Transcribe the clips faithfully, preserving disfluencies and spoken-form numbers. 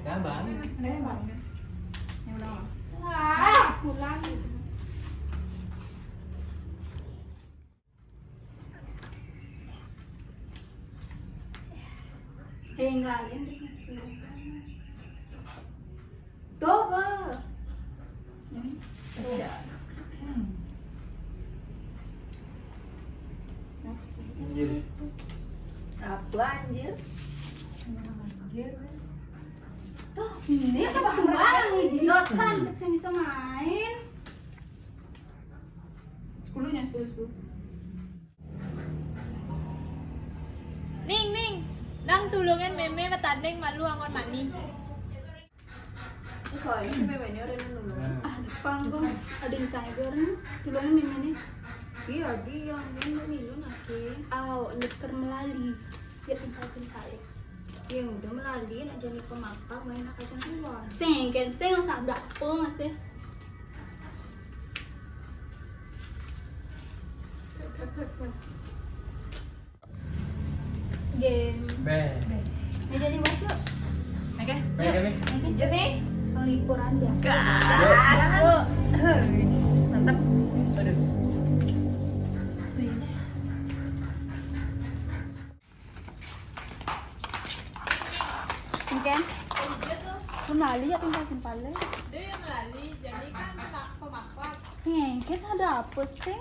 Ya, Bang. Ada ya, Bang? Ya udah. Ah, pulang. Tinggalin di musuh. Coba. Anjir. Apa anjir? Anjir. Tuh, ini apa sembarang idiot kan cek sing bisa main. Sepuluhnya, sepuluh, sepuluh. Ning, ning, nang tulungan mémé matanding malu angon mani. Kok ini memangnya orang nulung? Ah, Jepang tuh ada yang cagar nih. Tulungan memangnya. Iya, dia yang dia nulung nasi. Aw, nyeker melali. Dia tinggal tinggal. Ya udah melali, nak jadi pemakal main aja keluar. Sing, kan sing sabda apa masih? Game. Beh. Meja di bawah yuk. Oke. Beh, beh. Jernih. Pelipuran biasa. Hei, mantap. Aduh. Mungkin. Kenali ya tinggal timpal. Dia yang melali, jadi kan tak pemakpak. Ngengkit ada apa sih?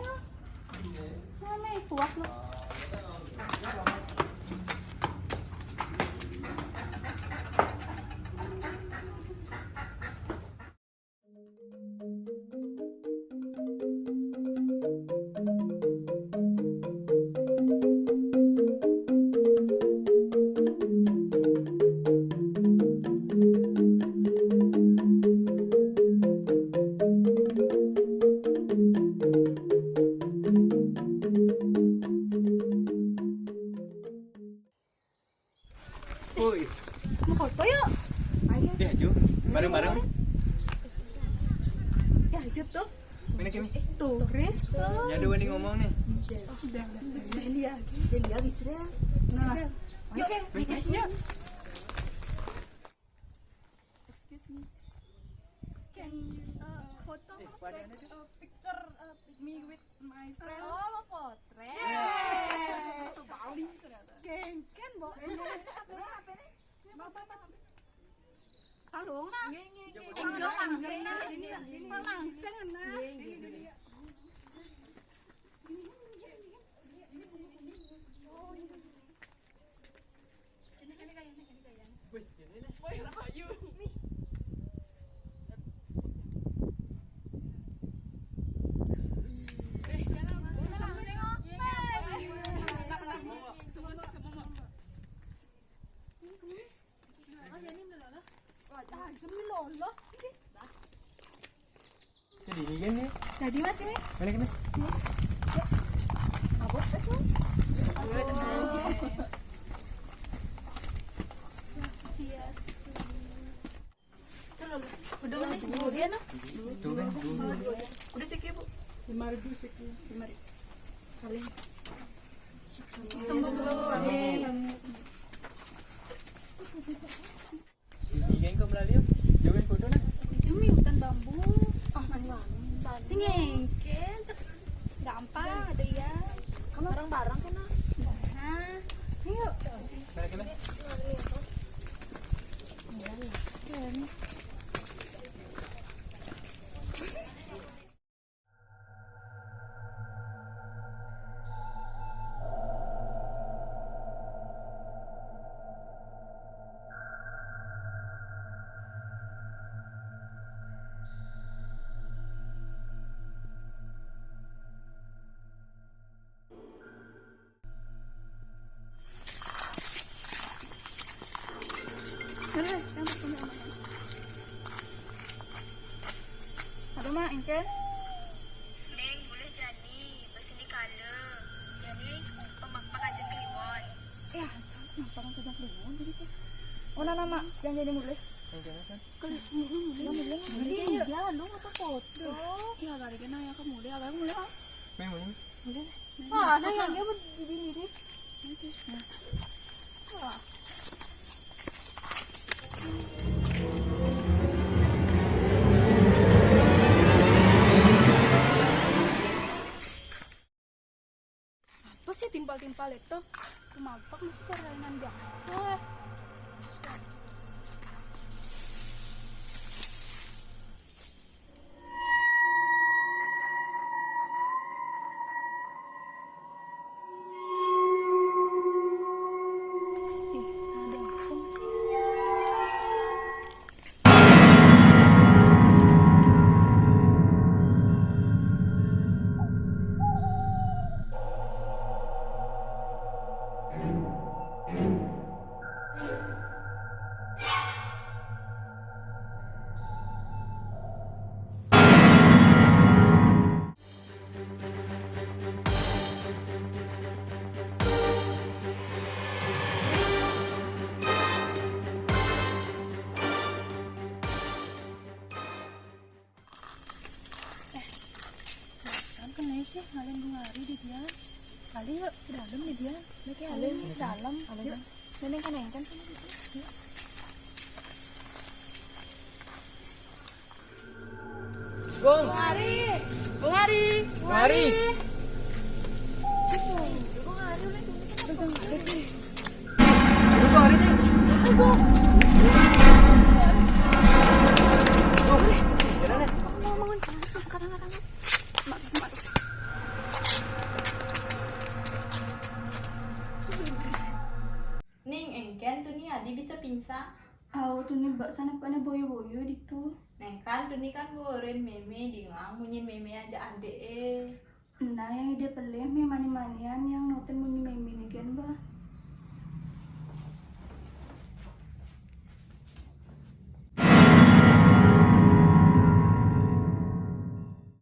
Mana puas lo? Woi, Mau foto yuk. Ayo. Deh, Ju. Bareng-bareng. Ya, Jut tuh. Mana kimi? Turis tuh. Nyadu wani ngomong nih. Udah, udah. Delia. Delia Wisra. Nah. Yuk, yuk, yuk. Excuse me. Can you uh, photo us like a picture uh, me with my friend? Oh, mau potret. Bali ternyata. Kengken, Bo. Apa nih? Apa nih? Tolong nah. Enggak langsung nah. Langsung nah. Jadi ini kan nih. Jadi masih nih. Mana kimi? Apa sih? Udah mana? Dua dia nah. Tuh kan, tuh. Udah sekian, Bu. Lima ribu sekian. Lima ribu. Kali. Ini kan kau melalui. Jangan foto nah. Itu mi hutan bambu. Ah, sing sing ngengken, cek gampang ada ya. Kamu bareng-bareng kan? Nah, ayo. Mana kimi? Aduh, Mak, engken. Neng, boleh jani, bas ini kala. Jani, pemakpak aja kliwon. Ya, ngapain kerja kliwon jadi sih? Oh, nama, Mak, yang jadi mulai. Yang jelas kan? Kali mulai, mulai. Iya, lu apa foto? Ya, kali kena ya, kamu mulai, kamu mulai, ah. Memang. Wah, ada yang dia berdiri diri. Wah. Paleto, kumapak masih cara lainan biasa. Kan kenapa sih ngalian dua hari di dia? Kali yuk ke dalam di dia. Oke, alim ke dalam. Yuk. Neneng kan, neneng kan sama kita. Yuk. Bung. Bung Ari. Bung Ari. Bung Ari. Bung Ari. Bung Ari, sih. Aduh, Bung Ari, sih. Aduh. Bung. Bangun, bangun, bangun. Angkat, angkat, angkat. Mak, mak. Ning, engken tuni adi bisa pingsan. Au, tuni bak sana pane boyo-boyo ditu. Neh kan, tuni kan boren meme dingang munyin meme aja ade e. Nah, yang ide pelih me mani-manian yang noten munyi meme ni gen, Bah.